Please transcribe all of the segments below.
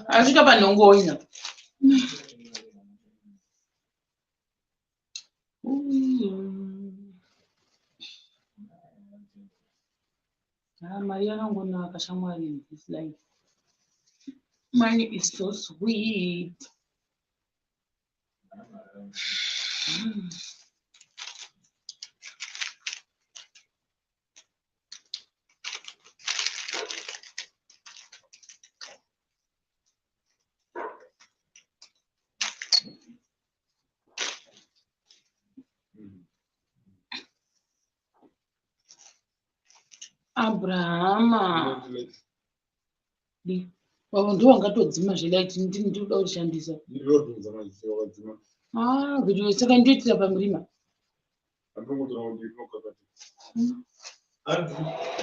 Asvika panhongonya. Ah, mari yakangonaka shamwari in this life. Money is so sweet. Abrahama. Vavo ndivo vangatodzima zvelight ndini ndinoda kurishandisa. Ah, video saka ndoitira pamurima.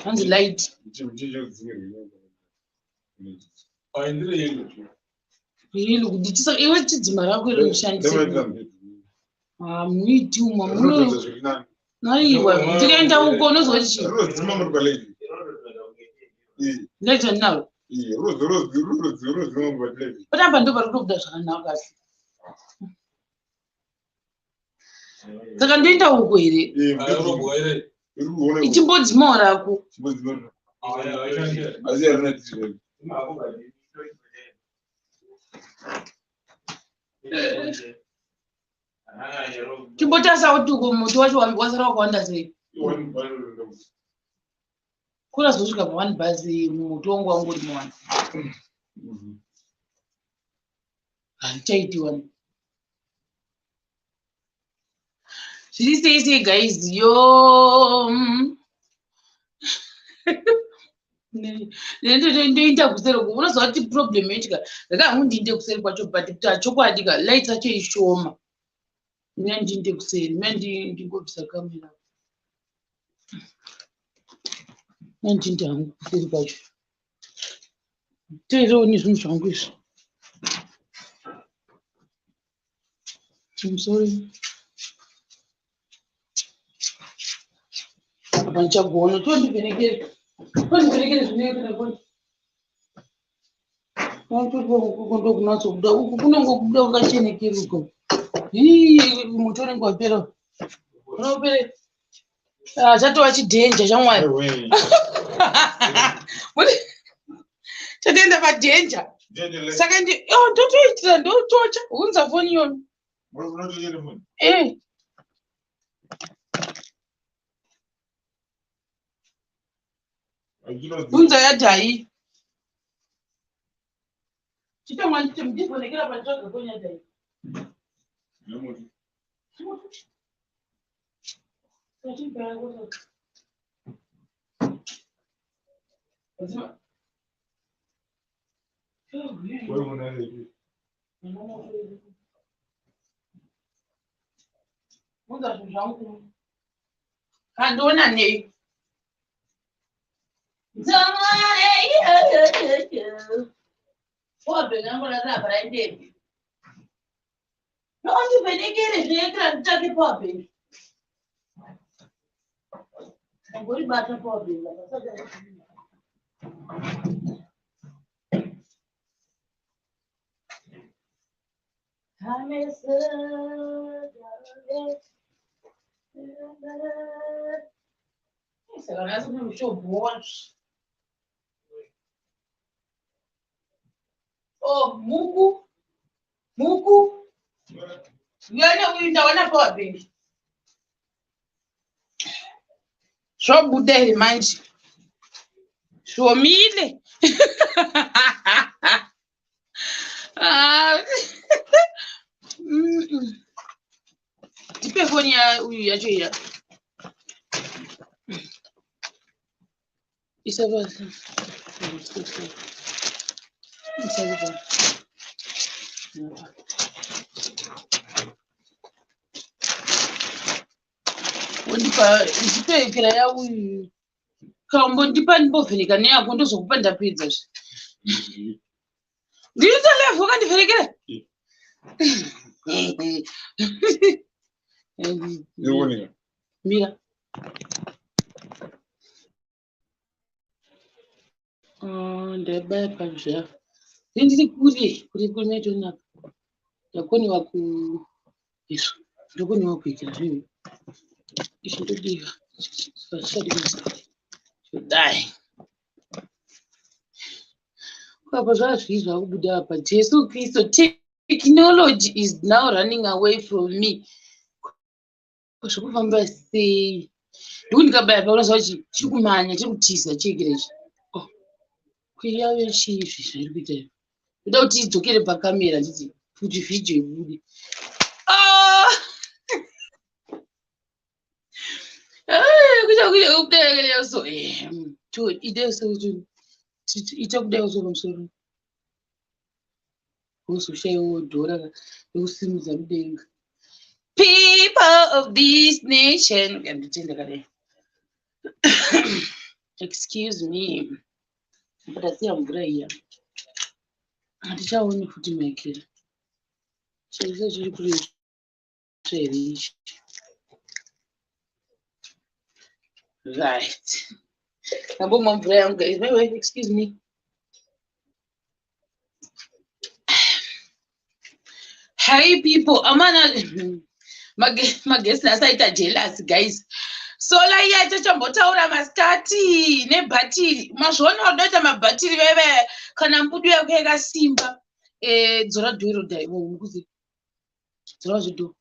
Hanzi light. Yellow kuti tisa iwe chidzima rako iro mushandise. Ah, muiti umwe muno. Aiwa, tikaenda uko unozwa kuti chii? Light andinaro. Panapa ndo pari kutobuda zvakanaka asi. Saka ndoenda uko here? Ichimbodzimawo rako. Chimbotarisa kuti uko muti wacho wasara wakawanda sei. Kurazosvika pa one bus muti wangu wangu uri muwani. Handichaiti wani. Zviri sei sei guys yo. Ndoita kuseri uko unoziva kuti problem yoitika rega hangu ndiinde kuseri kwacho but kuti chokwadi ka light yacho ishoma. Mina ndiinde kuseri mina ndingobvisa camera. Mina ndiinde hangu kuseri kwacho. Toirewo nezvinhu zvangu izvi. I'm sorry. Apa ndichagona. Tondivhenekere. Tondivhenekere zvinoita koni. Ndokunatsobuda uku kunongobuda kwakachenekera uko. Hii moto unenge wapera. Unopera. Ah, chatova chidhenja shamwari. Chatoenda padhenja. Saka ndi oh ndotoitira ndotocha hunza foni yona. Eh. Hunza yadhai. Chitomwa ndivhonekera panditsvaga foni yadhai. Kandiona nei? Ndivhenekere zvinoitira nditsvake power bank. Ndangoribata power bank apa. Saka nhasi kune mushobhowa. Oh, muku. Muku. Uyane uyu ndawana power bank. Zvobuda here manje? Zvomile. Ah. Ndipe foni ya uyu yacho iya. Isa basi. Isa basi. Wondipa ndipe ya uyu. Kaumbondipa ndimbovheneka neyako ndozokupa ndapedza zve. Ndiri level wakandivhenekera. Mira. Ah, ndabaya pazva ndiri kure kure kure maitonaka. Ndakoniwa ku izvo ndokoniwa kuitira zvinhu izvi ndodiwa zvisati kudai. Apa zvazvii zvakubuda apa? Jesu Kristu, technology is now running away from me. Zvekufamba sei? Ndikuti ndikabaya paunoziva kuti chiri kumhanya, chiri kutiza chekere ichi. Oh, kuyave chii izvi zvairi kuita izvi? Ndoda kuti idzokere pakamera nditi kuti vhidhiyo ibude. Ah! Ita kudai so pamusoro wozoshaiwo dhora rekusimudza mudenga. People of this nation, nganditenda kadai. Excuse me, ndasiya mvura iya, handichaoni futi maikira chaisa chiri kure here ichi. Right, ndambomwa mvura yangu guys. Wait, wait, excuse me. Hey people, amana magesi asaita jealous guys. Sola iya chachambotaura masikati nebhatiri, mazviona udoita mabhatiri veve kana mbudu yako yakasimba. Dzora dhoro dai mukuzi dzora zvidhoro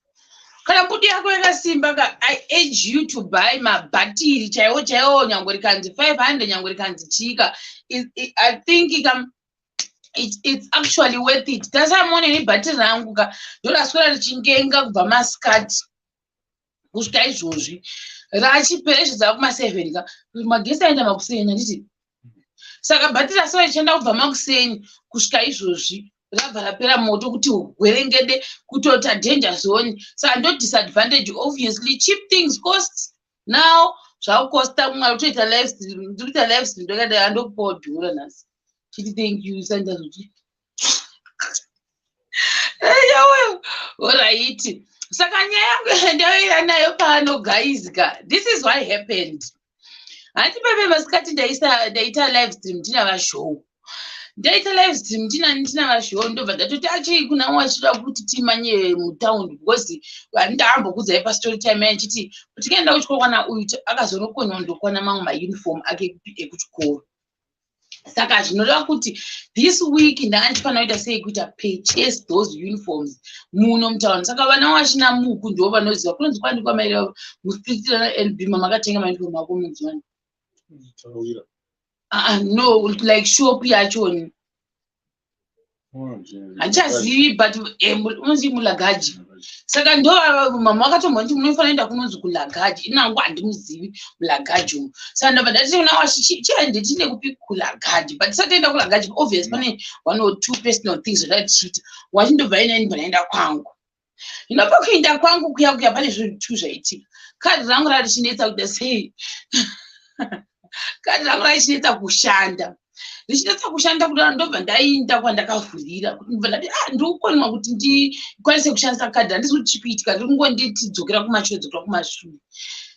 kana mbudu yako yakasimba ka. I urge you to buy mabhatiri chaiwo chaiwo, nyangwe rikanzi 500, nyangwe rikanzi chika. I think ka it's actually worth it. Tasamuone nebhatiri rangu ka, ndoraswera richingenga kubva masikati kusvika izvozvi, rachipera izvo kuma7 ka. Magesi aenda makuseni, handiti? Saka bhatiri raswera richienda kubva makuseni kusvika izvozvi, rabva rapera moto kuti hwerengede, kutota danger zone. Saka ndo disadvantage. Obviously cheap things cost now, zvakukosta. Mumwe ari kutoita live stream, ndiri kuita live stream ndakadai, andokupawo dhura nhasi chiti thank you sandazoti yawe. Alright, saka nyaya yangu ndauya nayo pano guys ka, this is what happened. Hanti pepe masikati ndaita live stream ndina vashow, ndaita live stream ndina vashow, ndobva ndatoti achii kuna wachida kuti timanye mutaundi, because ndambokudzai pastory time yaya nchiti tikaenda kuchikoro kwana uyu akazonokonywa ndokwana mamwe mauniform ake ekuchikoro. Saka zvinoreva kuti this week ndanga ndichifanira kuita sei? Kuita purchase those uniforms muno mutaundi. Saka vana wachina muku ndo vanoziva kunonzi kwandi kwamaira mustreet nb mamakatenga mauniform ako munzi wani? Tawira. No, like shop yachoni handichazivi, but unonzi mulagaji. Saka ndo mama vakatomboti munofanira kuenda kunonzi kulagaji, inangu handimuzivi mulagaji umu. Saka ndobva ndati una wachi chiende tine kupi? Kulagaji. But tisati taenda kulagaji, obvious pane one or two personal things zvandatichiita. Wachindobva ina ndibva ndaenda kwangu. Hino pakuenda kwangu kuya kuya pane zvinhu two zvaitika. Kadhi rangu rari richinetsa kuita sei? Kadhi rangu raichinetsa kushanda, richinetsa kushanda kudaro. Ndobva ndaenda kwandakavhurira, ndobva ndati, ah, ndikukonwa kuti ndikwanise kushandisa kadhi, handisi kuti chikuitika, ndiri kungonditi dzokera kumashure, dzokera kumashure.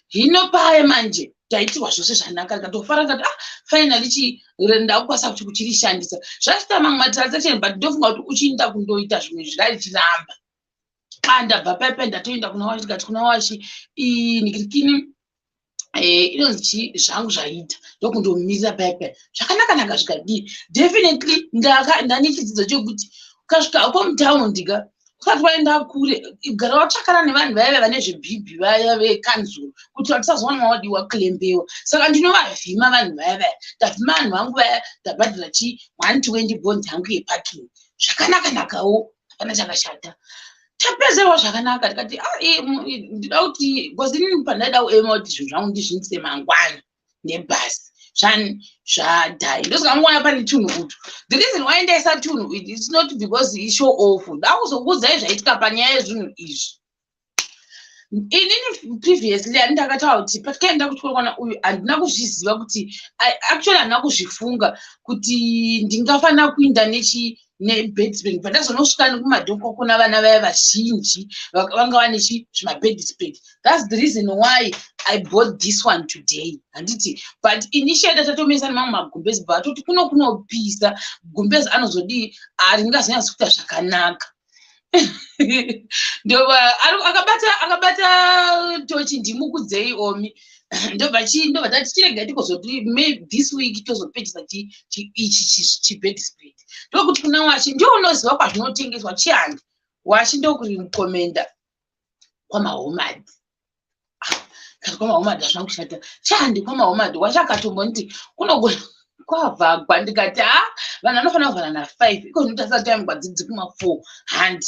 Hino paye manje ndaitirwa zvose zvanaka, ndikatofara, ndikati, ah, finally chi ndakukwanisa kuti kuchirishandisa. Zvachita mamwe matransaction, but ndofunga kuti uchiinda kundoita zvimwe zviraichiramba. Ah, ndabva paipai, ndatoenda kuna wachi, ndikati kuna wachi, nikirikini inonzi chii, zvangu zvaita. Ndokundomirira paipai zvakanaka-naka zvikadii. Definitely ndane chidzidzo chekuti ukasvika uko mutaundi ka, usati waenda kure, gara watsvakana nevanhu vaya vane zvibhibhi vaya vekanzuro, kuti tisazowana wadiwa kulembewa. Saka ndinovavhima vanhu vaya vaya, ndavhima vanhu vangu vaya, ndabhadhara chi 120 bond yangu yeparking zvakanaka-nakawo, hapana chakashata. Tapedzerwa zvakanaka, tikati, ah, ndida kuti, because inini pandaida kuema kuti zvinhu zvangu ndizviindise mangwana nebhasi zvadhai, ndosaka muona pane tunhu utu. The reason why ndaisa tunhu, it's not because ishow off, ndakuzokuudzai zvaitika panyaya yezvinhu izvi. Inini previously ani ndakataura kuti patikaenda kuchikoro kwana uyu, handina kuzviziva kuti, actually handina kuzvifunga kuti ndingafanira kuinda nechi nebedspread. Pandazonosvika nekumadhoko, kuna vana vaya vazhinji vanga vane zvimabedspread. That's the reason why I bought this one today, handiti? But initially tatomisa nemamwe magumbezi, but atoti kuno kunopisa, gumbezi anozodii, haringazonyatsi kuita zvakanaka. Ndobva akabata tochi, "Ndimukudzei omi." Ndobva chi ndobva tati chirega tikozoti this week tozopedzisa ichi chibedspread. Ndokuti kuna wachi, ndio unoziva kwazvinotengeswa, chihandi wachi. Ndokurikomenda kwamahomadi. Kati kwamahomadi hazvina kushata, chihandi kwamahomadi. Wachi akatomboniti kunogona kwavhagwa. Ndikati, "Ha, vanhu vanofanira kuvhara na5, iko zvinotarisa time kwadzidzi kuma4, handi."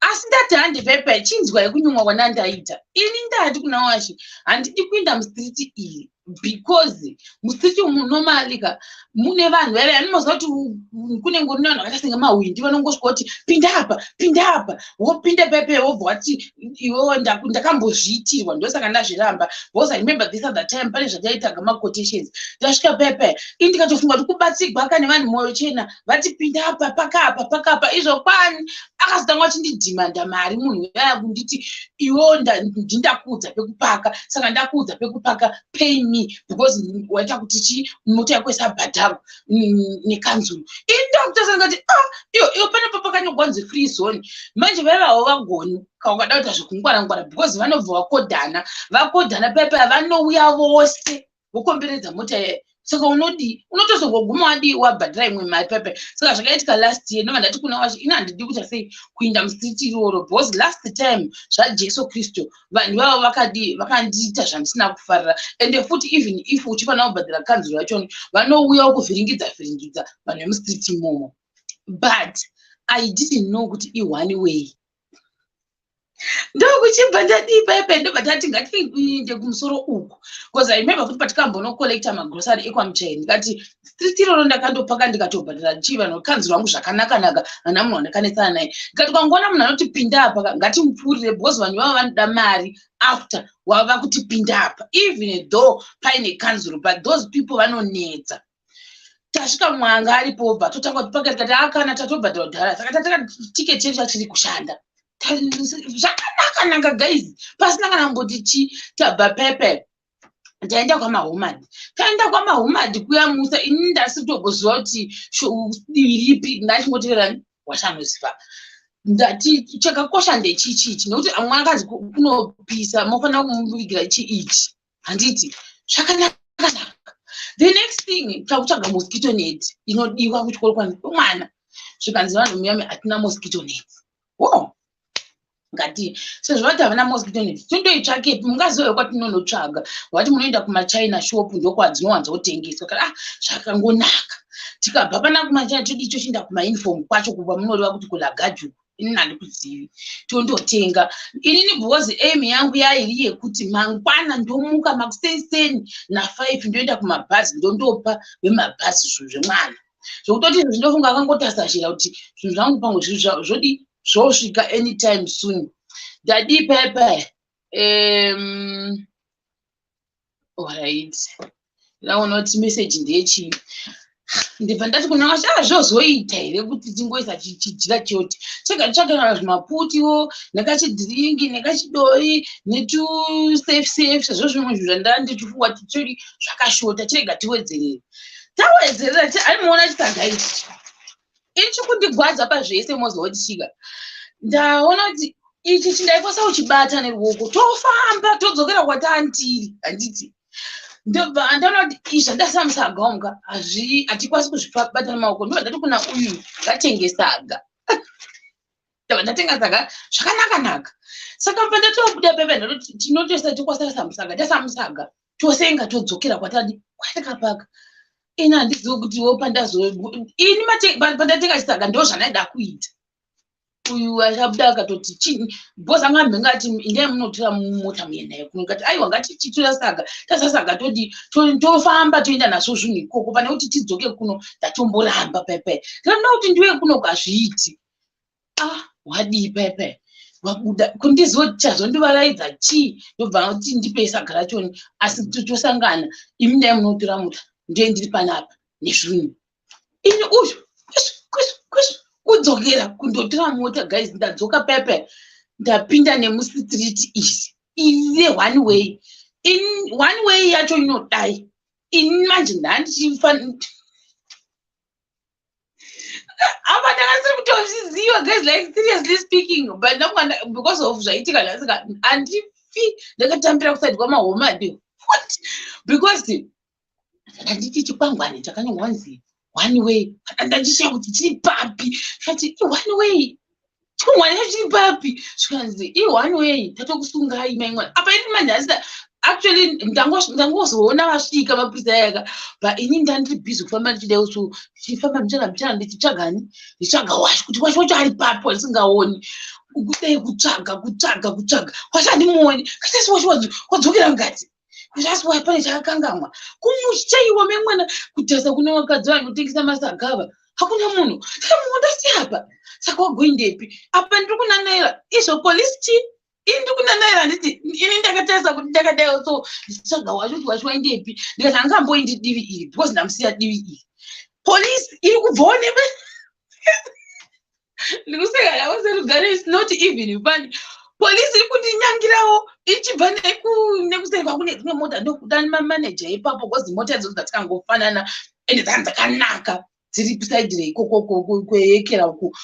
Asi ndati handi pepe, chinzwai kunyumwa kwandandaita ini. Ndati kuna wachi, handidi kuinda mustreet iyi because mustreet umu normally ka mune vanhu vaiva anomaziva kuti kunenge kune vanhu vakaita senge mahwindi, vanongosvika kuti, "Pinda apa, pinda apa." Wopinda pepe, wobva wati iwewo ndakambozviitirwa, ndosaka ndazviramba. Because I remember this other time pane zvataitaga maquotations, ndasvika pepe ini ndikatofunga kuti kubatsigwa ka nevanhu mwoyo chena, vati, "Pinda apa, pakapa, pakapa." Izvo kwani akazotanga achindidhimanda mari munhu uyaya, kunditi, "Iwewo ndindakuudza pekupaka, saka ndakuudza pekupaka, pay me because waita kuti chi mota yako isabhadharwa nekanzuru." Ini ndakutasa ndikati, "Ah, iyo iyo panepo pakanyorwa kunzi free zone." Manje vaivavo vagoni kaukada kuita zvekungwara-ngwara because vanobva vakodhana, vakodhana pepa, vanouya vose vokomberedza mota iyayo. Saka unodii? Unotozongoguma wadii, wabhadhara imwe mari pepe. Saka zvakaitika last year, ndobva ndati kuna wacho, ini handidi kuita sei, kuinda mustreet iroro, because last time zvaJesu Kristu vanhu ivavo vakadii, vakandiita zvandisina kufarira. Ende futi even if uchifanira kubhadhara kanzuro yachoni, vanouyawo kuvhiringidza vhiringidza vanhu vemustreet imomo. But I didn't know kuti i-one way. Ndokuchibva ndadii paipai, ndobva tati ngatiinde kumusoro uku, because I remember kuti patikambonocollecta magrosary ekwamuchaini, ndikati street iroro ndakandopaka, ndikatobhadhara chii vanhu kanzuro vangu zvakanaka-naka, hana munhu wandakanetsana naye. Ndikati kwangoona munhu anoti pinda apa, ngatimupfuurire, because vanhu ivavo vanoda mari after wava kuti pinda apa, even though paine kanzuro, but those people vanonetsa. Tasvika, mwanga aripo, bva totanga kupaka, tikati akana tatobhadhara kudhara, saka tataka tiketi chedu chachiri kushanda zvakanaka naka guys, pasina kana kumboti chi. Tabva pepe, taenda kwamahomadi. Taenda kwamahomadi kuyamusa, ini ndasi kutomboziva kuti divi ripi, ndachingotevera wachanoziva. Ndati chakakosha ndechichichi, nekuti amwe akazi kunopisa, mofanira kumuvigira chi ichi, handiti? Zvakanaka naka. The next thing, takutsvaga mosquito net inodiwa kuchikoro kwemwana. Zvikanzi vanhu muyami hatina mosquito net. Wo ngati sezvo vati havana mosquito net, tindoitsvakepi? Mungaziva kwatinonotsvaga? Vati munoenda kumachina shop, ndokwadzinowanzotengeswa. Kana ah, zvakangonaka. Tikabva pana kumachina, todi tochienda kumauniform kwacho, kubva munoreva kuti kulagajuku, ini handikuzivi. Tondotenga. Inini because aim yangu yairi yekuti mangwana ndomuka makuseni na5, ndoenda kumabhazi, ndondopa vemabhazi zvinhu zvemwana, zvokutoti ndinofunga akangotasashira kuti zvinhu zvangu pamwe zvodi zvosvika anytime soon. Ndadii paipai? Alright, ndaona kuti meseji ndeyechii. Ndibva ndati kuna vasha, ah, zvozoita here kuti tingoisa chijira choti chega tsvaka zvimaputiwo nekachidhiringi nekachidoi netusafe safe, sezvo zvimwe zvinhu zvandaa ndichifunga kuti chodi zvakashota, chirega tiwedzerere. Tawedzerera, aimuona chisaga ichi ichi kundigwadza pazvese. Mozwa kuti chika ndaona kuti ichi chindaikwanisa kuchibata neruoko, tofamba todzokera kwatandiri, handiti? Ndobva ndaona kuti izvi zvandasina musaga wamuka hazvi, hatikwanisi kuzvibata nemaoko. Ndobva ndati kuna uyu, ngatenge saga. Ndabva ndatenga saga zvakanaka naka. Saka pandatobuda pepe, ndati tinotoisa tikwasarisa musaga, tasa musaga, tosenga, todzokera kwatadi kwatakapaka. Ini handizivi kuti wo pandazo ini pandatenga chisaga ndo zvandaida kuita. Uyu achabuda akatoti chii, bhosi anga mhenga ati, "Indai munotora mota muendayo kuno." Ngati aiwa, ngatichitora saga, tasa saga, todi tofamba toenda nazvo zvinhu ikoko pane kuti tidzoke kuno. Ndatomboramba pepe, ndinoda kuti ndiuye kuno, kazviiti. Ah, wadii pepe? Vabuda kundiziva kuti chazondivaraidza chii, ndobva kuti ndipei saga rachoni, asi tosangana imi ndai munotora mota, ndiye ndiri panapa nezvinhu ini uyu kudzokera kundotora mota. Guys, ndadzoka pepe, ndapinda nemustreet iri ine one way. In one way yacho inodai ini manje ndandichifan apa ndakasiri kutozviziva, guys, like seriously speaking, but ndamwana because of zvaitika nhasi, handifi ndakatambira kuside kwamahomadi. What? Because ndanditi chikwangwani chakanyorwa nzi one way, ndachishaa kuti chiri papi. Kati one way, chikwangwani chacho chiri papi? Zvikanzi i-one way, tatokusungai maimwana. Apa ini manje hasita actually ndangozoona vasvika mapurisa ayaka, but ini ndandiri busy kufamba ndichidai so, ndichifamba mbichana mbichana, ndichitsvagani, ndichitsvaga washu kuti washu wacho ari papi wandisingaoni. Kudai kutsvaga, kutsvaga, kutsvaga washu, handimuoni. Katasi washu wadzokera mukati, asi pane chakakangamwa kumuchaiwa memwana. Kutarisa kune vakadzi vanotengesa masagava, hakuna munhu. Saka munhu ndasi apa, saka wagoindepi? Apa ndiri kunanaira izvo polisi chii? Ini ndiri kunanaira, handiti ini ndakatarisa kuti ndakadaiwo so, ndichitsvaga wacho kuti wacho waindepi. Ndikati hangamboindi divi iri because ndamusiya divi iri. Polisi iri kubvawo nebe. Ndikuseka navo serugare, is not even funny. Polisi iri kundinyangirawo ichibva nekuseri kune dzimwe mota, ndokuda mamaneja ipapo because mota idzodzo dzatikangofanana ende dzanga dzakanaka, dziri kuside reikoko kweyekera uku.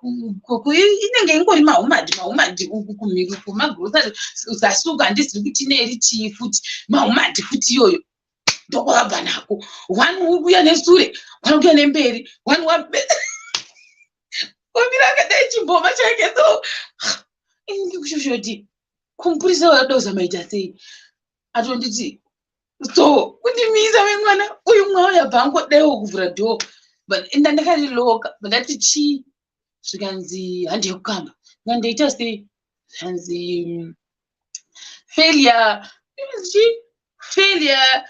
Inenge ingori mahumadhi mahumadhi uku kumhiri kumagrosari zasi uku, handizivi kuti ineri chii futi, mahumadhi futi iyoyo. Ndokwavabva nako, one uri kuuya nesure, one kuuya nemberi, one wamira akadai chimboma chake. So ndikushosha kumupurisa wadoza maita sei, atonditi so kundimisa vemwana uyu mwana uyu abva angodaiwo kuvhura door, but ndakariloka. Ndati chii? Zvikanzi handei kukamba. Ngandoita sei? Zvikanzi failure chi failure,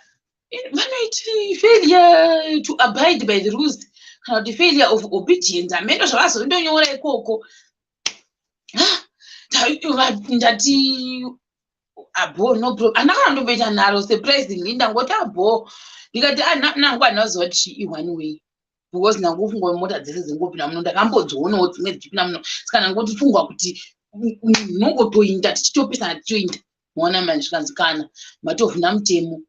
vanoiti failure to abide by the rules kana kuti failure of obedience, hameno zvavazondonyora ikoko. Ndati abo, no problem, handina kana ndomboita nharo. Surprisingly ndangoti abo, ndikati nangu handinaziva kuti chii i-one way because ndangofunga mota dzese dzingopinda muno, ndakambodzionawo dzimwe dzichipinda muno, saka ndangotofungwa kuti unongotoinda tichitopisana tichitoinda. Maona manje, zvikanzi kana matovhuna mutemo.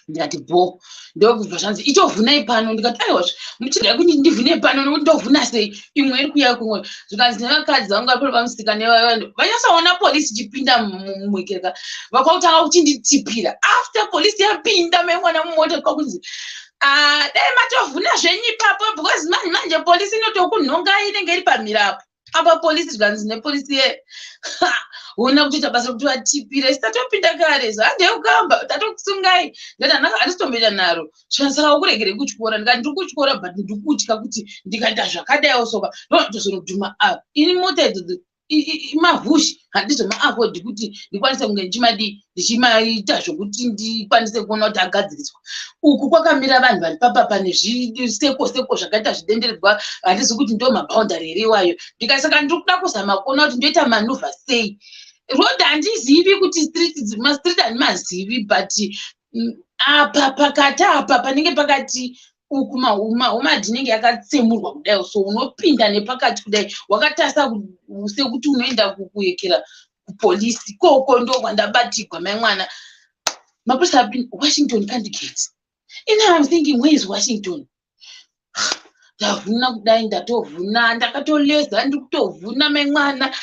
Ndikati bo, ndokubva zvanzi itovhunai pano. Ndikati aiwa, muchirega kuti ndivhune pano nokuti ndovhuna sei imwe iri kuuya kumwe? Zvikanzi nevakadzi vangu vari pamusika nevanhu vanyatsoona polisi ichipinda mumwekereka, vakwakutanga kuchinditipira after polisi yapinda maimwana mumota, kwakunzi, "Ah, dai matovhuna zvenyu ipapo because manje manje polisi inotokunhongai, inenge iri pamhirapo apa." Polisi, zvikanzi nepolisi ye ona kutoita basa rekuti vatipire isi tatopinda kare, zvandei kukamba, tatokusungai. Ndati handisitomboita nharo. Zvikanzi saka ukuregere kutyora? Ndikati ndiri kutyora, but ndiri kutya kuti ndikaita zvakadaiwo soka ndozonodhuma apa. Ini mota idzodzo mahushi handizomaaffordi kuti ndikwanise kunge ndichimadii, ndichimaita zvokuti ndikwanise kuona kuti agadziriswa. Uku kwakamira vanhu vari papapa nezviseko seko zvakaita zvidenderedzwa, handizi kuti ndo maboundary here iwayo. Ndikati saka ndiri kuda kuzama kuona kuti ndoita manoeuvre sei. Road handizivi kuti street, mastreet handimazivi, but apa pakati apa panenge pakati uku mahumadhi inenge yakatsemurwa kudai, so unopinda nepakati kudai wakatarisa sekuti unoenda kuyekera kupolisi ikoko. Ndo kwandabatigwa mai mwana, mapurisa apinda Washington candidate. Ini I'm thinking, where is Washington? Ndavhuna kudai, ndatovhuna, ndakatoleza, ndiri kutovhuna mai mwana.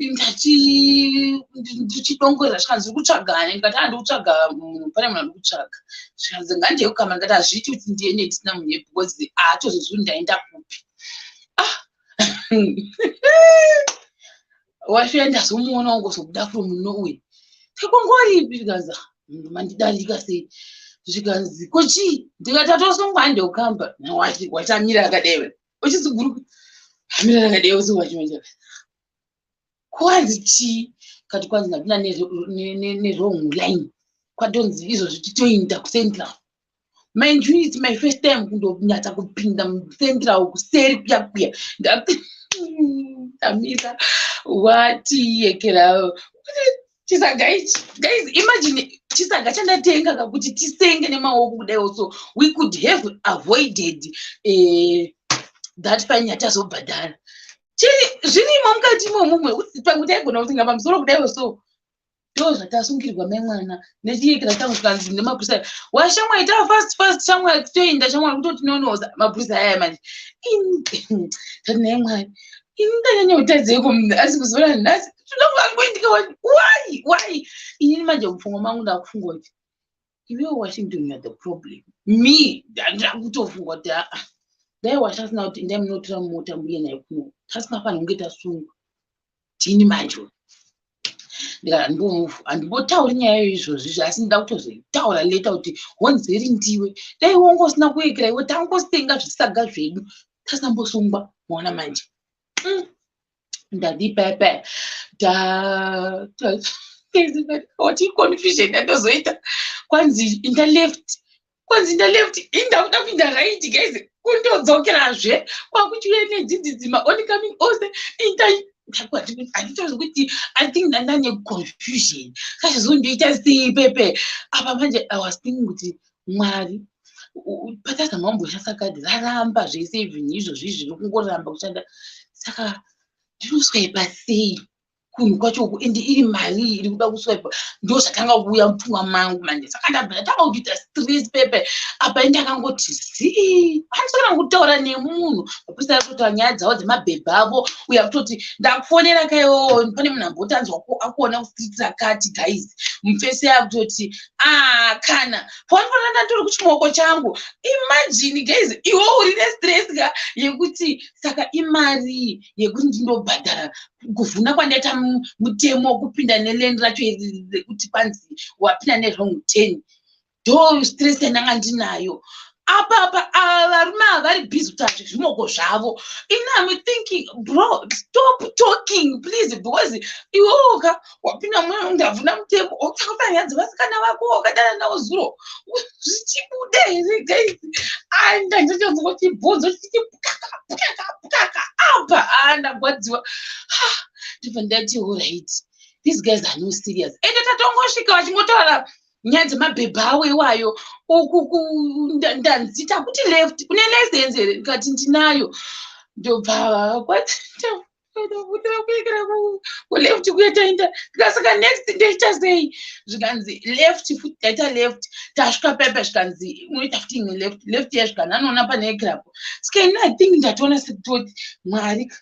Ndati ndichidongorera, zvikanzi uri kutsvagani? Ndikati a, ndiri kutsvaga munhu, pane munhu andiri kutsvaga. Zvikanzi ngandei kukamba. Ndikati hazviiti kuti ndiende ndisina munhu because haatozozivi kuti ndaenda kupi. Ah, washuya ndazomuona wangozobuda from nowhere, takongoripi? Zvikanzi mandidarika sei? Zvikanzi kochii? Ndikati atosungwa, hande kukamba. Wachamira akadaiwe uchiziguru amira akadaiwe usiwachimacha kwanzi chii? Kati kwanzi ndapinda nerong line, kwatonzi izvozvi titoinda kucentral. Mind you, it's my first time kundonyatsa kupinda mucentral kuseri kuya kuya. Tamira watiyekera chisaga ichi. Guys, imagine chisaga chandatenga kakuti tisenge nemaoko kudai. Also we could have avoided that fine yatazobhadhara. Zvirimo mukati imomo, pamwe taigona kutenga pamusoro kudaiwo. So ndo zvatasungirwa mai mwana nechiyekera changu. Zvikanzi nemapurisa, "Washamwari, ita fast fast, shamwari, toenda shamwari, kutoti nonoza." Mapurisa aya manje, tati, "Naye Mwari, ini ndanyanya kutadzeiko asi muzuva ranhasi zvinofangoitika? Why, why inini?" Manje mupfungwa mangu ndakufunga kuti iwewe Washington, you are the problem. Me ndakutofunga kuti aa, dai wachasina kuti ndai munotora mota muye naye kuno, tasingafaniri kunge tasungwa tini. Manje handimbotauri nyaya izvozvi, asi ndida kutozoitaura later kuti honzeri ndiwe. Dai wonge usina kuekera iwe, tangosenga zvisaga zvedu, tasambosungwa. Maona manje, ndadi pepe wati confusion yandozoita. Kwanzi inda left, kwanzi inda left, indakuda kuinda right. Guys, kundodzokerazve kwakuchiuya nedzidzi maoncoming ose. Inda handitozi kuti I think ndandane confusion, sachizondoita sei pepe apa. Manje I was thinking kuti Mwari, patazama kumboshandisa kadhi raramba zvese, even izvozvi zviri kungoramba kushanda, saka ndinoswaipa sei kunhu kwacho uku? Ende iri mari iri kuda kuswaipa. Ndo zvatanga kuuya mupfungwa mangu manje. Saka ndabva ndatanga kutoita stress pepe apa. Indakangoti zii, handisakana kutaura nemunhu. Mapurisa ari kutotaura nyaya dzavo dzemabhebha avo, uya kutoti ndakufonera kaiwo. Pane munhu ambotanzwa akuona kustreet rakati. Guys, mufesi akutoti a kana pawanofanira ndatori kuchimoko changu. Imagine guys, iwe uri nestress ka yekuti saka imari yekuti ndindobhadhara kuvhuna kwandaita mutemo wekupinda nelane racho rekuti kwanzi wapinda newrong turn. Ndo stress yandanga ndinayo apa. Apa ava varume ava vari busy kutaura zvezvimoko zvavo. Ini am thinking, bro, stop talking please, because iwewoka wapinda ndavhuna mutemo, wakutaura nyaya dzevasikana vako wakadana navo zuro. Zvichibuda here guys? Andandichonzwa chibhonzo chichiti pukaka pukaka pukaka apa. Andagwadziwa. Ndibva ndati, alright, these guys are no serious. Ende tatongosvika vachingotaura nyaya dzemabhebha avo iwayo. Uku ndanzi takuti left, une license here? Ndikati ndinayo. Ndobva kwatibudira kuekera kuleft kuye. Taenda, ndikasaka next ndoita sei? Zvikanzi left futi. Taita left, tasvika pepe, zvikanzi unoita futi imwe left. Left yasvika nanoona pane ekirapo. Saka ini I think ndatoona sekutoti Mwari,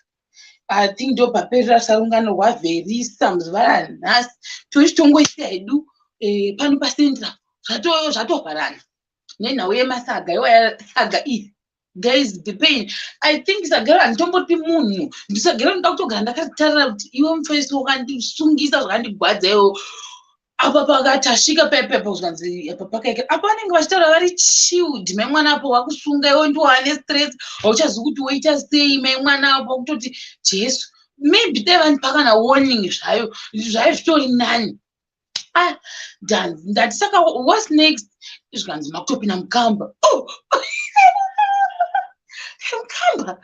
I think ndo paperera sarungano rwavherisa muzuva ranhasi. Tochitongoita hedu pano pacentral, zvatovharana nenhau yemasaga iwaya. Saga iyi guys, the pain. I think sagero handitomboti munhu ndisagero, ndoda kutogara ndakatarira kuti iwe mufesi wakandisungisa zvakandigwadza iwo. Apa pakatasvika pepepo, zvikanzi apa pakaekera apa. Vanenge vachitaura vari chilled, mai mwana apo wakusunga iwe ndiwane stress, hauchazivi kuti woita sei. Mai mwana apo kutoti Jesu, maybe dai vandipa kana warning zvayo zvayo zvitori nani. Ah, ndati saka what's next? Zvikanzi makutopinda mukamba. Oh, mukamba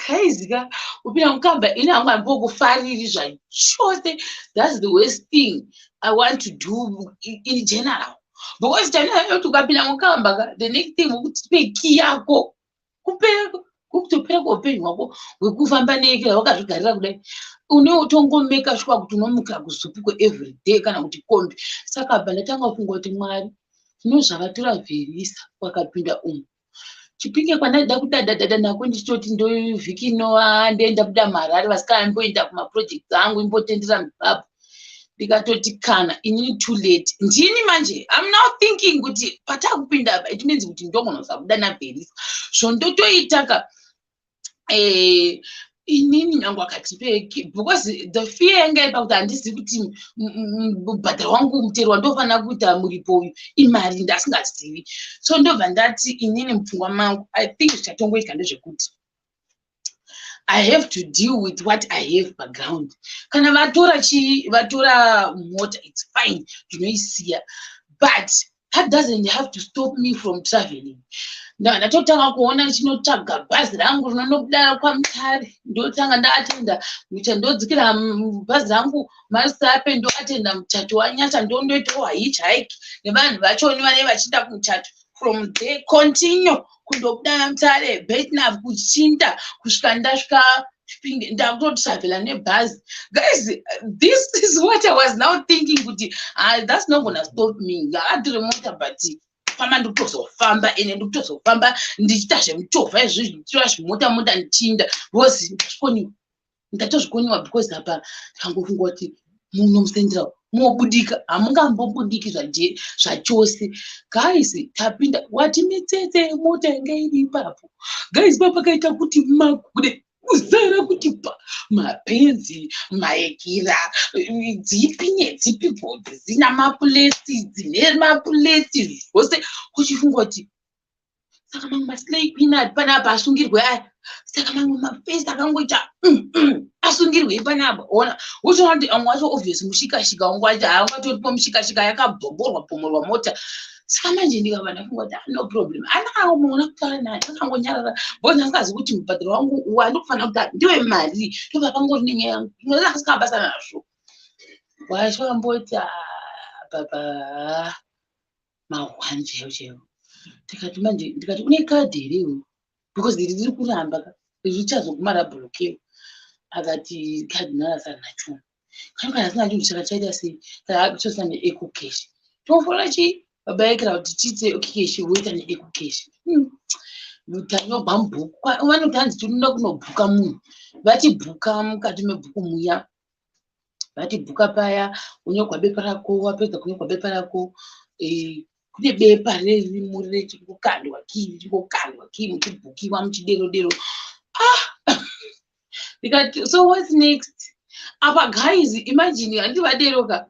guys ka, kupinda mukamba ini hangu handimbokufariri zvachose. That's the worst thing I want to do in general, because kuti ukapinda mukamba ka, the next thing wokutipe key yako, kupera kutopera kweupenyu hwako hwekufamba nekera wakazvigarira kudai. Unotongomeka shuwa kuti unomukira kuZUPCO every day kana kuti kombi. Saka bva ndatanga kufunga kuti Mwari, zvavatora vherisa wakapinda umu Chipinge kwandaida kudadadada nako, ndichitoti ndovhiki inova ndoenda buda muHarare, vasikana imboenda kumaprojects angu, imbotendera muZimbabwe. Ndikatoti kana inini too late, ndini manje I'm now thinking kuti patakupinda apa, it means kuti ndogona kusabuda navherisa. Zvondotoita ka inini nyange akatipe, because the fear yanga iri pakuti handizivi kuti mubhadharo wangu, mutero wandofanira kuita muripo uyu imari ndasingazivi. So ndobva ndati inini mupfungwa mangu, I think zvichatongoitika ndezvekuti I have to deal with what I have background. Kana vatora chii, vatora mota, it's fine, ndinoisiya. But That doesn't have to stop me from traveling. Ndatotanga kuona ndichinotsvaga bhazi rangu rinonobuda kwaMutare, ndotanga ndaatenda ndodzikira bhazi rangu maRusape, ndoatenda muchato waNyasha, ndondoitawo hitchhike nevanhu vachoni vanenge vachienda kumuchato. From there continue kundobuda Mutare, Birchenough, kuchinda kusvika ndasvika Chipinge. Ndakutotravela nebhazi. Guys, this is what I was now thinking, kuti ah, that's not gonna stop me. Ngaatire mota, but famba, ndikutozofamba ende ndikutozofamba ndichiita zvemuchovha izvozvi, ndichitora zvimota mota ndichinda, because ndazvikoniwa, ndatozvikoniwa, because apa ndikangofunga kuti muno muCentral mobudika, hamungambobudiki zvachose. Guys, tapinda wati mitsetse yemota inge iri ipapo, guys, papakaita kuti makude kuzara kuti pa mapenzi maekira dzipi nedzipi godzi dzina mapulesi, dzine mapulesi zvose, uchifunga kuti saka mamwe maslay queen ari panapa asungirwe aya, saka mamwe mafesi akangoita asungirwei panapa? Ona, uchiona kuti amwe wacho obvious mushikashika, wangu wacho haangatoripo mushikashika yakabhomborwa bhomorwa mota. Saka manje ndikabva ndafunga kuti ah, no problem. Anakamona kutaura naye akangonyarara, because ndasikazi kuti mubhadharo wangu wandikufanira kuti ndiwe mari, ndobva pangori nenyaya yangu asina basa nazvo. Wacho amboti baba mahwani chaivo chaivo. Tikati manje, ndikati, "Une kadhi here iwe? Because iri riri kuramba ka, richazoguma rabhulokewa." Akati kadhi narasana nacho. Kana asina chinhu, chaka chaita sei? Saka tosina neEcoCash, tofona chii baba ekera kuti tiite EcoCash, voita neEcoCash. Tanyobva mubhuku, vanoti hanzi tinoda kunobhuka munhu, vatibhuka mukati mebhuku muya, vatibhuka paya, unyorwa bepa rako. Wapedza kunyorwa bepa rako, kune bepa rerimo rechingokandwa kii, richingokandwa kii, muchibhukiwa muchidero dero. Ah, ndikati, "So what's next apa, guys?" Imagine, handiti vaderoka,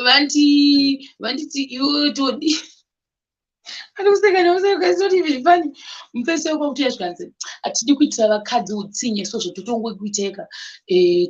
vanditi iwe todi arikuseka nekuseka. It's not even funny. Mufesi wako kuti zvikanzi, "Hatidi kuitira vakadzi utsinye, so zvototongokuiteka,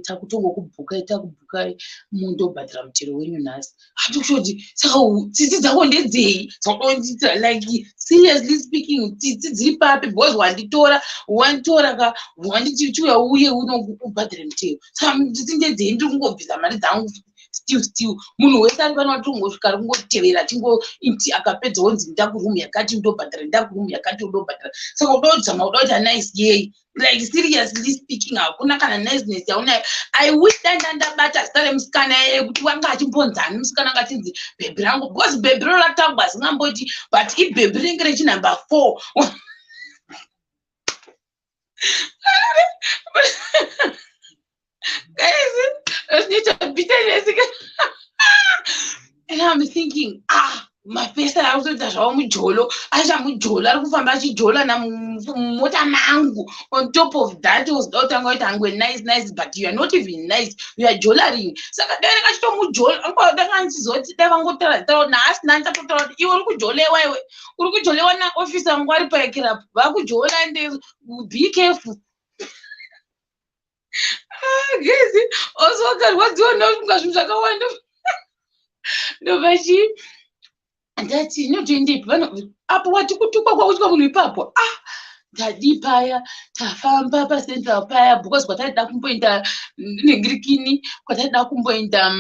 takutongokubhukai, takubhukai, mundobhadhara mutero wenyu nhasi." Hatikushoti, saka tsitsi dzako ndedzei dzakadondiitira? Like, seriously speaking, tsitsi dziri papi? Because wanditora, wanditora ka, wanditi chiuya uye uno ubhadhare mutero, saka tsitsi ndedzei? Ndiri kungobvisa mari dzangu still still. Munhu wese ari pano atongosvika ari kungotevera achingoiti, akapedza onzi ndakurumu yakati ndobhadhara, ndakurumu yakati ndobhadhara. Saka uda kudzama, uda kuti anice yei? Like, seriously speaking, hakuna kana niceness yaunayo. I wish dai ndandabata zita remusikana yeye, kuti wanga achimbonzani musikana anga achinzi bhebhi rangu, because bhebhi roro ratangwa zingamboti, but ibhebhi rinenge rechinumber 4. Guys, zvinoita bitterness. And I'm thinking, ah, mafesi ari kutoita zvavo mujolo, aita mujolo, ari kufamba achijola namumota mangu. On top of that, uzoda kutanga kuita hangwe nice nice, but you are not even nice, you are jolaring. Saka dai ndingachitomujola, danga ndichizoti dai vangotaura taura nhasi, nani tatotaura kuti iwe uri kujolewa, iwe uri kujolewa naofisa vangu vari paekerapo, vakujola, and be careful. Ah, guys, also wakarwadziwa nofunga zvinhu zvakawanda. Ndobva chii, ndati inotoendepi apo wati kutukwa kwakuitwa munhu ipapo. Ah, tadii paya, tafamba paCentral paya, because kwataida kumboenda nengirikini, kwataida kumboenda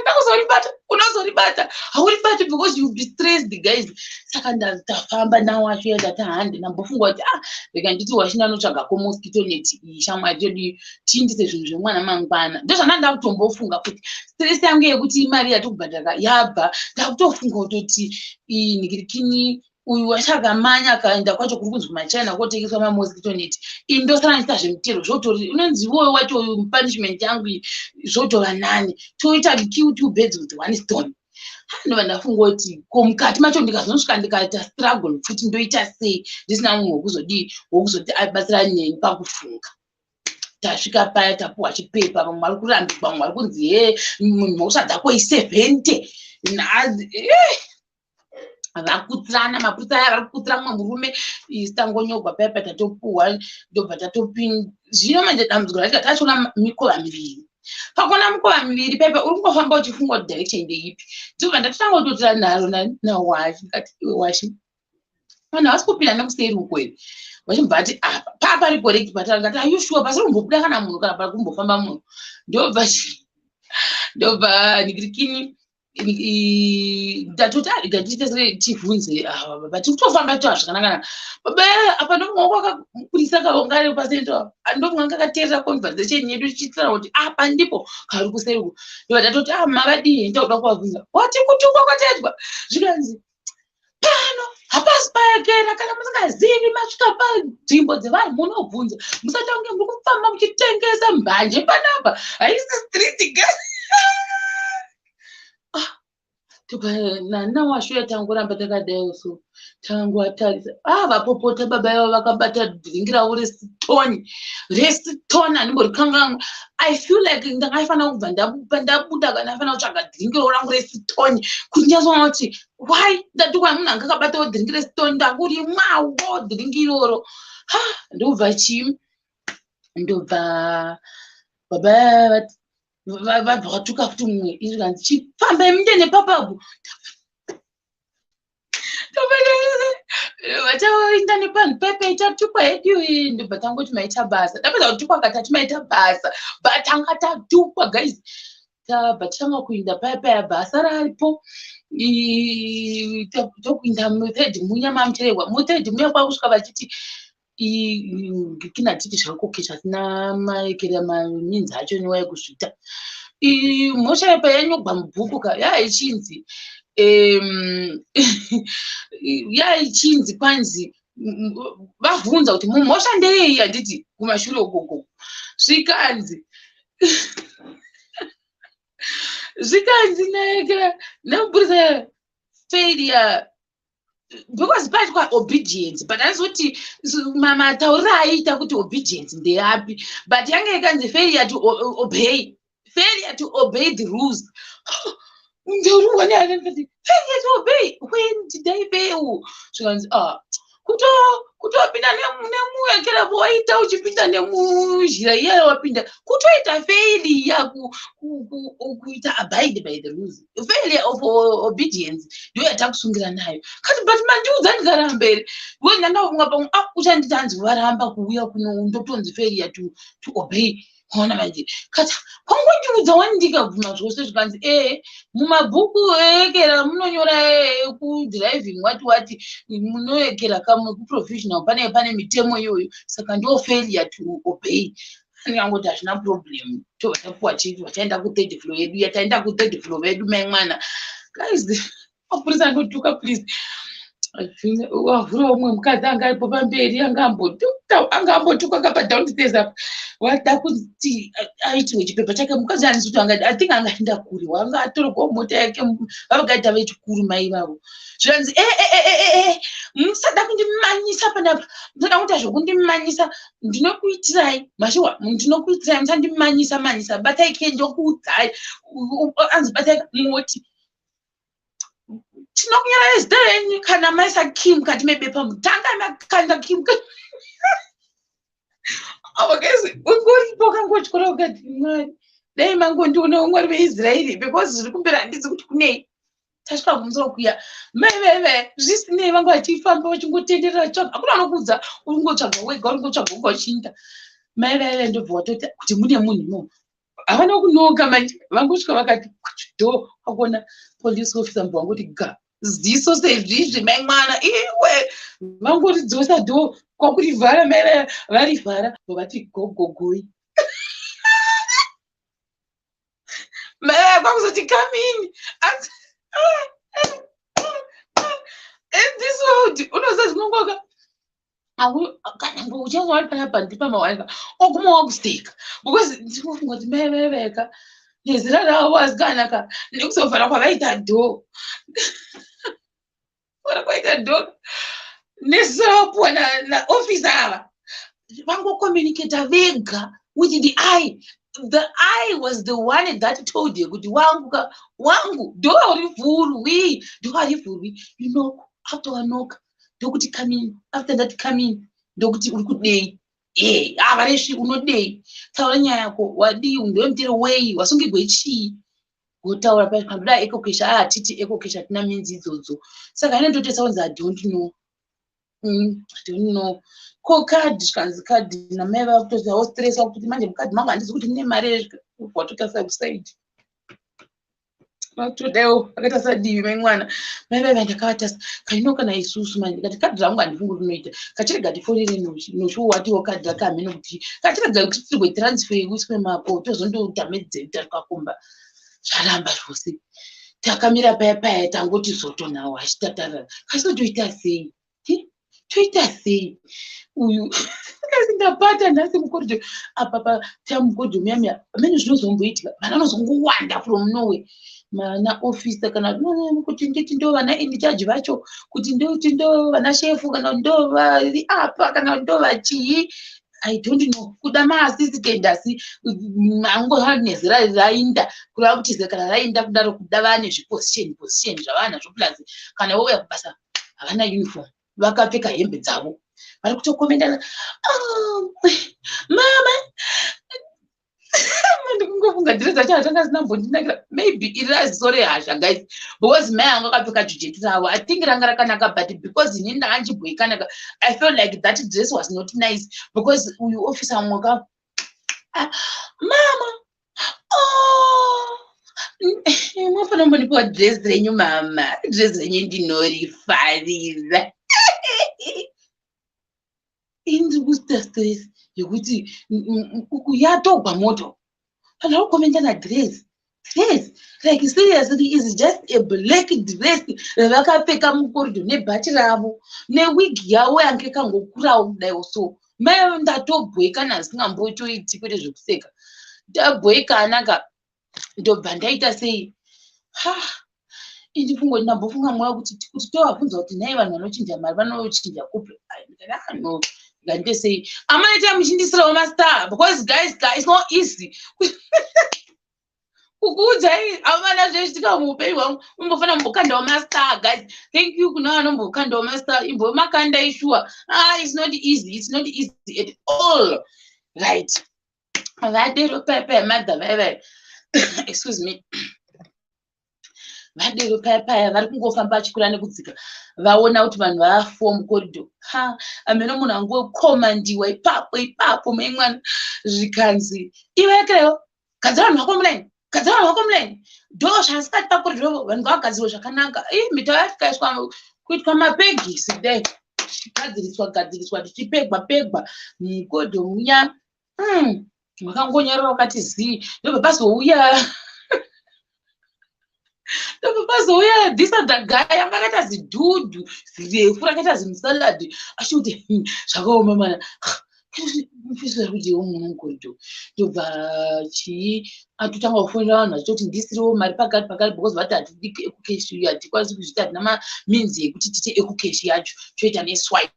takuzoribata, unozoribata, hauribati because you be stressed, guys. Saka tafamba nawacho, ndati hande, ndambofunga kuti ah, rega nditi wachina notsvaga komosquito net iyi, shamwari tedu, tiindise zvinhu zvemwana mangwana. Ndozvanda ndakutombofunga kuti stress yangu yekuti imari yatikubhadhara yabva, ndakutofunga kutoti ningirikini uyu wachakamanya akaenda kwacho kuri kunzi kumaChina kotengeswa mamosquito net, ini ndosara ndiita zvemutero, zvotori unonzi iwoyo wacho punishment yangu iyi, zvotova nani, toita kill two birds with one stone. Ndobva ndafunga kuti ko mukati macho ndikazonosvika ndikaita struggle futi, ndoita sei ndisina munhu wokuzodii, wokuzoti abatsira neni pakufunga? Tasvika paya, tapuhwa chipepa, vamwe vari kurambikwa, vamwe vari kunzi he, mhosva dzako i70. Vakutsirana mapurisa aya, vari kukutsira mumwe murume. Isi tangonyogwa paya, tatopuhwa, ndobva tatopinda. Zvino manje dambudziko racho, tachiona mikova miviri. Pakona mukova miviri pepe uri kungofamba uchifunga kuti direction ndeipi. Ndobva ndatotanga kutotora nharo naWashi, ndikati, "Iwe Washi, vanhu havasi kupinda nekuseri uko here?" Vachibva ati, "Apa papari correct." Patangati, "Are you sure pasiri kumbobuda kana munhu, kana pari kumbofamba munhu?" Ndobva nigirikini ndatoti, "Rega tiite tivhunze baba, tiri kutofamba toa zvakanaka." Baba apa ndofunga kwakapurisa kaungari pasento, ndofunga kakateerera conversation yedu tichitaura kuti apa ndipo kari kuseri uko. Ndobva ndatoti, "A, mavadii? Ndakuda kuvabvunza." Wati kutukwa kwatedzwa, zvikanzi, "Pano hapasi payakera. Kana musingazivi, masvika panzvimbo dzevanhu munobvunza. Musati kunge muri kufamba muchitengesa mbanje panapa, haisi street." Nana Washuya tangoramba takadai so, tangovatarisa. Ah, vapopota baba ivavo, vakabata drink ravo reStone, reStone handimborikanganwa. I feel like ndangaifanira kubva ndabuda kana aifanira kutsvaga drink rangu reStone kuti ndinyatsona kuti why ndatukwa. Munhu anga akabatawo drink reStone, ndakurimwawo drink iroro. Ha, ndobva chii, ndobva baba vabva vatuka futi mumwe. Izvikanzi, "Chifambai muende nepapapo." Vachaenda nepanhu pepe, tatukwa hedu. Ndobva tangoti, "Maita basa." Tapedza kutukwa katatu, "Maita basa," but tanga tatukwa, guys. Tabva tatanga kuinda paya paya, basa raripo, tokuinda muthird munya mamuchererwa muthird muya, kwakusvika vachiti kina titi zvakoke zvatina maekera maminzi acho niwai kuzvita. Mhosva yepa yanyogwa mubhuku ka, yaichinzi kwanzi vabvunza kuti mumhosva ndeyei, handiti? Kumashure ukoko zvikanzi naekera nemupurisa, failure because paitwa obedience, but handizoti matauriro aiita kuti obedience ndeyapi, but yange ikanzi failure to obey, failure to obey the rules. Ndauruwa neanati, "Failure to obey? When did I fail?" Zvikanzi, "Ah, kutopinda nemuekera waita uchipinda nemuzhira iya wapinda, kutoita failure kuita abide by the rules, failure of obedience ndiyo yatakusungira nayo." Kati, "But mandiudza ndikaramba here?" Because ndandafunga pamwe, ah, uchanditi hanzi varamba kuuya kuno, ndotonzi failure to obey. Ona manje, kati, "Kwangondiudza wani, ndikabvuma zvose." Zvikanzi, "Ee, mumabhuku eekera munonyora ekudriving wati wati, munoekera kamwe kuprovisional, pane mitemo iyoyo, saka ndo failure to obey." Ndikangoti, "Hazvina problem." Tobva tapuwa chii, vachaenda kuthird floor yedu. Yataenda kuthird floor vedu, mai mwana, guys, mapurisa anotuka. Please, wavhura umwe mukadzi anga aripo pamberi, anga ambotuka kapa downstairs apa, wada kuti aitirwe chipepa chake. Mukadzi anisi kuti anga, I think angaenda kure, wanga atorerwawo mota yake, vavakaita vechikuru mai vavo. Zvikanzi, "E, e, e, e, musada kundimanyisa panapa, musada kuita zvokundimanyisa, ndinokuitirai mashuwa, ndinokuitirai, musandimanyisa manyisa, batai ke, ndokuudzai." Anzi, "Batai moti tinokunyorai zita renyu kana maisa key mukati mebepa, mutanga makanda key." Ava guys, ungoripo ukangotyora ukati, "Mwari, dai mangondionawo, Mwari veIsraeri, because zviri kumberi handidzi kuti kunei." Tasvika kumusoro kuya, mai veve, zvisinei, vanga vachifamba vachingotenderera vachitsvaga. Hakuna anokuudza, uri kungotsvaga wega, uri kungotsvaga wega uchiinda. Mai vaive ndobva watoti kuti mune munhu imomo. Havana kunoka manje, vangosvika vakati do, kwakuona police officer, mbwa wangoti ga ziso sezvizvi. Mai mwana iwe, vangoridzosa door, kwakurivhara. Mai varivhara, vati gogogoi. Mai kwakuzoti, "Come in." In this world unoziva zvinongoka, kana uchange wari panapa ndipamawanika, oguma wakuseka because ndinofunga kuti mai vaiveka nezera ravo asikanaka nekuzovhara kwavaita door, vhara kwaita door neziso ravapuwa naofisa ava, vangocommunicata vega with the eye. The eye was the one that told you kuti, "Wangu ka, wangu, door harivhurwi, door harivhurwi." You knock. After wanoka, ndokuti, "Come in." After that, "Come in," ndokuti, "Uri kudei?" E havaresvi, unodei? Taura nyaya yako. Wadii? Ndiwe mutero wei? Wasungigwe chii? Wotaura pandoda EcoCash. A, hatiti EcoCash, hatina minzi idzodzo. Saka inototesa kunzi, "I don't know." I don't know. Ko kadhi? Zvikanzi kadhi namai vakutoziva, stressa kuti manje mukadhi mangu handizi kuti ndine mari. Watotarisa kusaidi, vatodaiwo vakaita sadivi mai mwana mai vaiva. Ndakavatasa kaino kana isusu manje ndikati kadhi rangu handifungi rinoita. Kachirega tifonere nosho, watiwo kadhi rake hamene kuti kachirega kuti tirwe transfer uiswe mako tozondodhamedzeta tikakomba. Zvaramba zvose. Takamira paya paya, tangoti zotonawo achitatarara kasotoita sei? Toita sei? Uyu kasi ndapata nhasi mucorridor apa tamucorridor muya muya amene zvinozomboitika, vana vanozongowanda from nowhere, mana officer kana kuti nditi ndo vana in charge vacho, kuti ndoti ndo vana shefu kana ndo vari apa kana ndo vachii, I don't know, kuda maassistant, asi angova nezera rainda kureva kuti zera rainda kudaro, kuda vane zviposition position zvavanazvo. Plus kana vouya kubasa havana uniform, vakapfeka hembe dzavo, vari kutokomendana, "Oh, mama." Ndikungofunga dhirezi racho ratanga sina mbondinakira. Maybe iri raziso rehasha, guys, because mai angu akapfeka jujeti ravo. I think ranga rakanaka, but because inini ndanga ndichibhoikanaka, I felt like that dress was not nice, because uyu officer mwoka, "Ah, mama, oh, munofanira kumbondipiwa dress renyu mama, dress renyu ndinorifarira." Ini ndiri kuita stress yekuti uku yatogwa moto, vanhu vari kukomendana dress, dress. Like, seriously, is just a black dress ravakapfeka mucorridor nebhachi ravo newig yavo yange ikangokurawo kudaiwo. So mai ndatobhoikana zvisingambotoiti, kwete zvekuseka. Ndabhoikana ka, ndobva ndaita sei? Ha, ini ndambofunga mwoyo kuti tovabvunza kuti nhai, vanhu vanochinja mari vanochinja kupi? Ndikati, "Ah, no, ngandite sei?" Amaitai muchindisirawo mastar, because guys, it's not easy kukuudzai amana zvoitika muupenyu hwangu. Umbofanira mumbokandawo mastar, guys. Thank you kuna vanombokandawo mastar, imbomakanda ishuwa. Ah, it's not easy, it's not easy at all. Right, vadero paya madha vai vai, excuse me, vadero paya paya vari kungofamba vachikwira nekudzika, vaona kuti vanhu vafo mucorridor. Ha, amene munhu angokomandiwa ipapo ipapo mai mwana, zvikanzi, "Iwekerewo, gadzira vanhu vako mulaini, gadzira vanhu vako mulaini." Ndo zvasikati pacorridor, vanhu ngavagadzirwe zvakanaka. I mitau yacho ikaiswa kuitwa mapegisi kudai, tichigadziriswa gadziriswa, tichipegwa pegwa mucorridor munya. Vakangonyarara vakati zii. Ndobva pazouya this other guy anga akaita zidhudhu zirefu rakaita zimusaladi, achikuti, "Zvakaoma mana." Mufisi kuti iwo munhu mucorridor, ndobva chii, atotanga kufonera vanhu achitoti ndisirewo mari pakati pakati, because vati hatidi EcoCash, hatikwanisi kuzviita, hatina maminzi ekuti tiite EcoCash yacho, toita neswipe.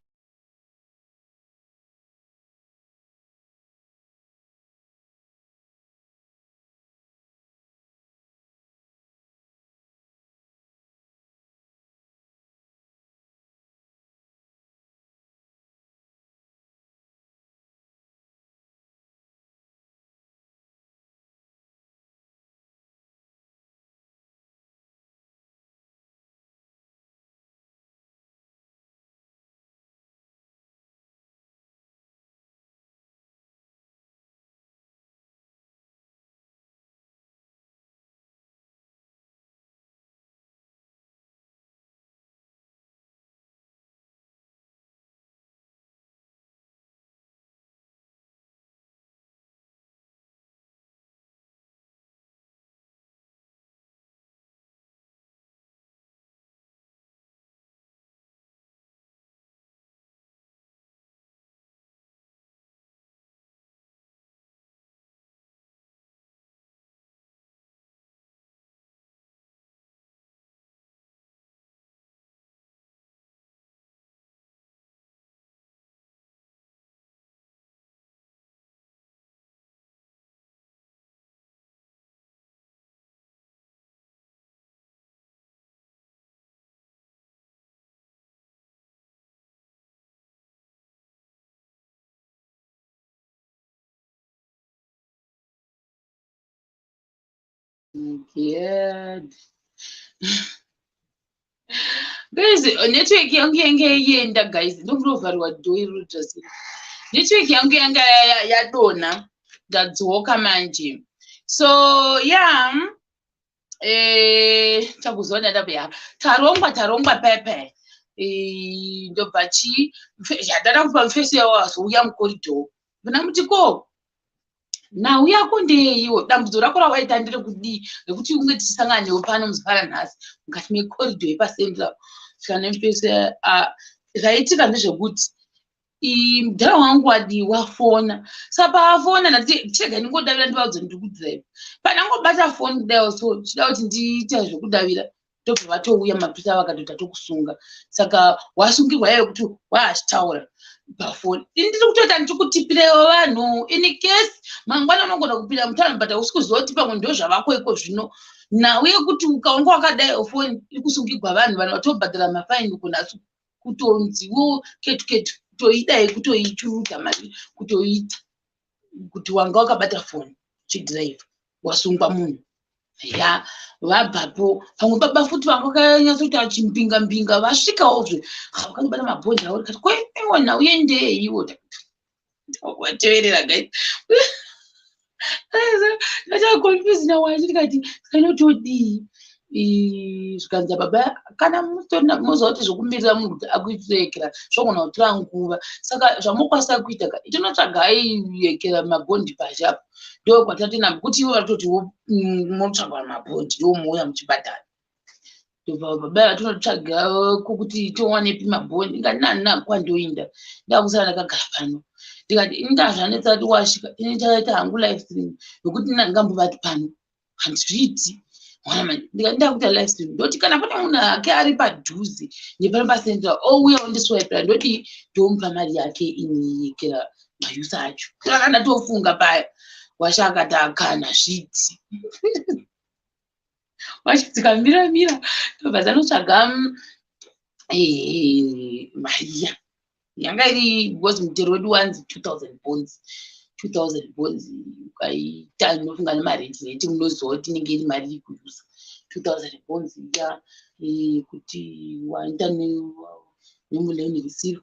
God. Guys, network yangu yange yaienda, guys. Ndokutovharirwa door iri just. Network yangu yanga yadonha. Ndadzoka manje. So, yeah. Chakuzoona ndapo ya. Tarongwa, tarongwa pepe. Ndobva chi yadada kupa mufesi yawo azouya mucorridor. Ndinamuti, "Ko nhau yako ndeyeiwo? Dambudziko rako rawaita nderekudii rekuti unge tichisangana newe pano muzuva ranhasi mukati mecorridor yepaCentral?" Saka nemufesi, zvaitika ndezvekuti mudhara wangu wadii wafona. Saka paafona ndati chega ndingodavira, ndivaudze ndiri kudhiraivha. Pandangobata foni kudaiwo, so chida kuti ndiite zvekudavira, ndobva vatouya mapurisa, vakatoti atokusunga. Saka wasungirwa iye kuti waachitaura pafoni. Ini ndiri kutoita ndichikutipirewo vanhu in case mangwana unogona kupinda mutauni, but hausi kuziva kuti pamwe ndo zvavako iko zvino. Nhau yekuti ukaonga wakadai foni iri kusungigwa vanhu, vanhu vatobhadhara mafaini kunhasi, kutonziwo ketu ketu, kutoidai, kutoichurudza mari, kutoita kuti wanga wakabata foni uchidhiraivha, wasungwa munhu. Ya, vabvapo pamwe baba futi vanga vakanyatsoita chimbinga mbinga, vasvikawozve vakandobata mabhondi avo. Rikati, "Ko iwo nhau yendeiwo?" Wateverera, guys, ndachaconfuse nawacho. Ndikati, "Tikanotodii?" Zvikanzi, "Baba, kana moziva kuti zvokumirira munhu kuti akuitirekera zvogona kutora nguva, saka zvamokwanisa kuita ka, itinotsvagai yekera mabhondi pashi apo." Ndo kwatati kuti ivo vatoti motsvagwa mabhondi, ndo mouya muchibhadhara. Ndobva baba vatinotsvaga kokuti towanepi mabhondi. Ndikati, "Nani kwandoinda, ndakusara ndakagara pano." Ndikati, "Inga zvanetsa wasvika, ini chakaita hangu live stream nokuti ndingambovati pano handizviiti." Ndikati, "Ndakuita live stream, ndoti kana pane munhu ake ari padhuze nepano paCentral ouya ondiswipira, ndoti ndomupa mari yake iniyekera mayusa acho." Saka ndatofunga paya, washa akati, "Akana zviti." Wachidzikamira mira, ndobva dzanotsvaga mari iya yanga iri, because mutero wedu wanzi 2000 bonds. 2000 bonds ukaita, ndinofunga nemareti reti, munoziva kuti inenge iri mari yekuyusa 2000 bonds iya, kuti waenda nemulane risiro,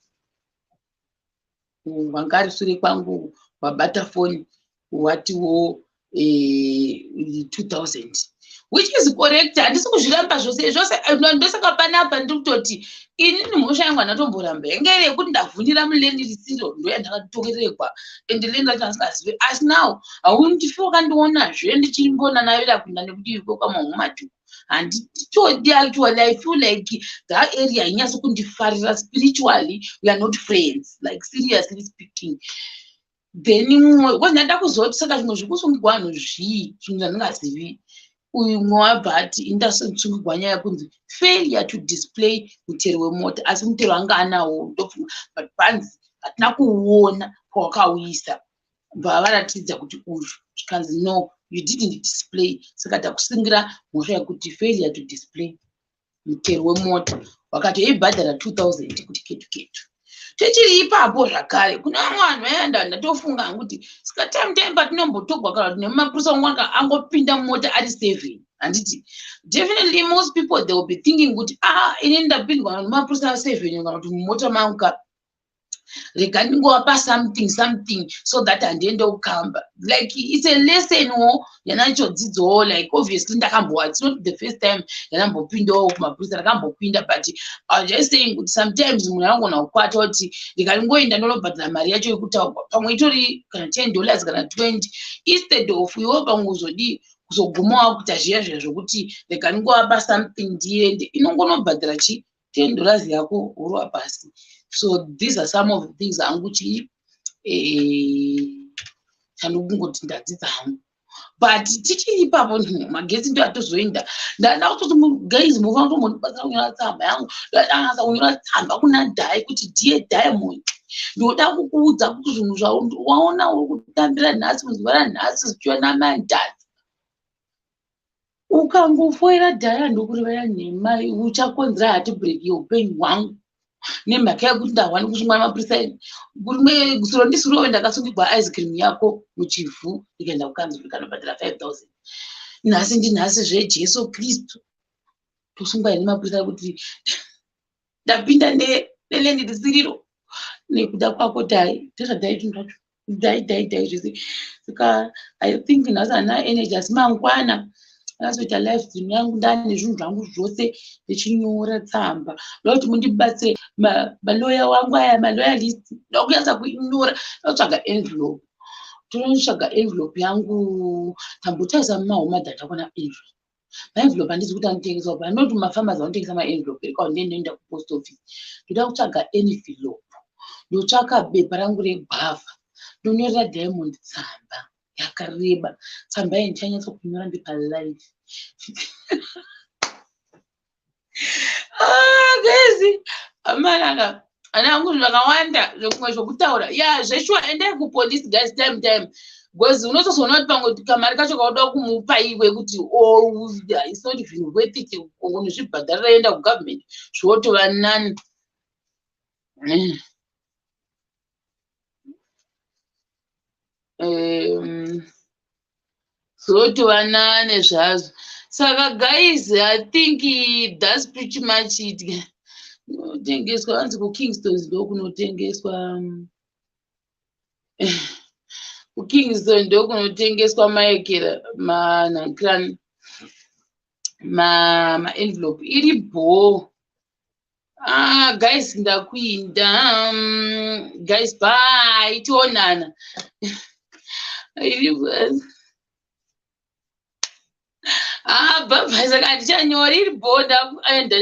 wanga ari sure kwangu, wabata foni, watiwo 2000, which is correct. Handisi kuzviramba zvose zvose. Ndosaka panapa ndiri kutoti inini mhosva yangu handatomboramba, yange iri yekuti ndavhunira mulane risiro, ndoyandakatokerekwa, ende lane racho handisingazivi. Asi now haundifi wakandionazve ndichimbonanavira kuinda nekuti iko kwamahumatuku handitodi. Actually, I feel like that area hainyatsi kundifarira spiritually. We are not friends, like, seriously speaking. Then mumwe ndada kuziva kuti saka zvimwe zvekusungirwa vanhu zvii, zvinhu zvandingazivi. Uyu mumwe wabva ati indasungirwa nyaya yekunzi failure to display mutero wemota, asi mutero anga anawo ndofunga, but panzi hatina kuuona pawakauisa. Bva varatidza kuti uyu, zvikanzi, "No, you didn't display, saka takusungira mhosva yekuti failure to display mutero wemota." Wakatoibhadhara 2000 kuti ketu ketu. Tichiri ipapo zvakare, kune vamwe vanhu vaenda, ndatofunga hangu kuti saka time time patinombotogwa kana kuti nemapurisa ungwana angopinda mumota ari 7, handiti? Definitely most people, they will be thinking kuti, "Ah, ini ndapindwa nemapurisa 7 kana kuti mumota mangu ka, rega ndingovapa something something so that handiende kukamba." Like, it's a lesson wo yanachodzidzowo. Like, obviously ndakambowa, it's not the first time yandambopindawo kumapurisa, ndakambopinda, but I was just saying kuti sometimes munhu anogona kukwata kuti ndikaringoenda ndonobhadhara mari yacho yekutaurwa, pamwe itori kana $10 kana 20, instead of iwe pamwe uzodii, kuzoguma wakuita zviya zviya zvokuti rega ndingovapa something ndiende. Inongonobhadhara chi $10 yako, worova pasi. So these are some of the things hangu chii chandikungoti ndadzidza hangu. But tichiri ipapo, magetsi ndo atozoenda. Ndada kutoti, guys, mufanira kutombondibatsira kunyora tsamba yangu. Ndadanasa kunyora tsamba kuna Dhai kuti, "Dear Diamond, ndoda kukuudza kuti zvinhu zvawaona uri kutambira nhasi, muzuva ranhasi, zvichiona mandadzi, ukangofoira Dhaya, ndokurevera nhema, uchakonzera heartbreak yeupenyu hwangu nemhaka yekuti ndahwani kusungwa nemapurisa. Rimwe suro ndisurowe ndakasungirwa ice cream yako muchivhu, ndikaenda kukanzuru ndikanobhadhara 5000. Nhasi ndinhasi zveJesu Kristu. Tosungwa here nemapurisa kuti ndapinda neland risiriro nekuda kwako? Dai ndezvadai zvinhu zvacho, dai dai dai zvese. Saka I think nhasi handina energy, asi mangwana azoita live stream yangu ndane zvinhu zvangu zvose, ndichinyora tsamba. Ndoda kuti mundibatsire, maloya wangu aya, maloya list. Ndoda kunyatsa kuinyora, ndotsvaga envelope, tonotsvaga envelope yangu. Tambotarisa mumahoma, ndakona envelope. Maenvelope handizi kuti anotengeswa pa, anoti mumafamasi anotengesa maenvelope ere? Ndoenda kupost office, ndoda kutsvaga envelope, ndotsvaka bepa rangu regwavha, ndonyorera Diamond tsamba yakareba. Tsamba iyi ndichanyatsa kunyora ndipalive. Ah, guys, amanaka ana angu, zvakawanda zvekumwe zvokutaura ya zveshuwa. Endai kupolice, guys, time time, because unotozoona kuti pamwe kamari kacho kauda kumupa iwe kuti, oh, it's not even worth it. Unozvibhadharira, enda kugovernment, zvotova nani. Zotova nane zvazvo. Saka guys, I think that's pretty much it. Kunotengeswa, hanzi kuKingstons ndokunotengeswa, kuKingston ndokunotengeswa maekera manhankirani maenvelope iri bhoo. Ah, guys, ndakuinda. Guys, bye, tionana. Ah, bye bye. Saka handichanyori, iri bhoo, ndakuenda.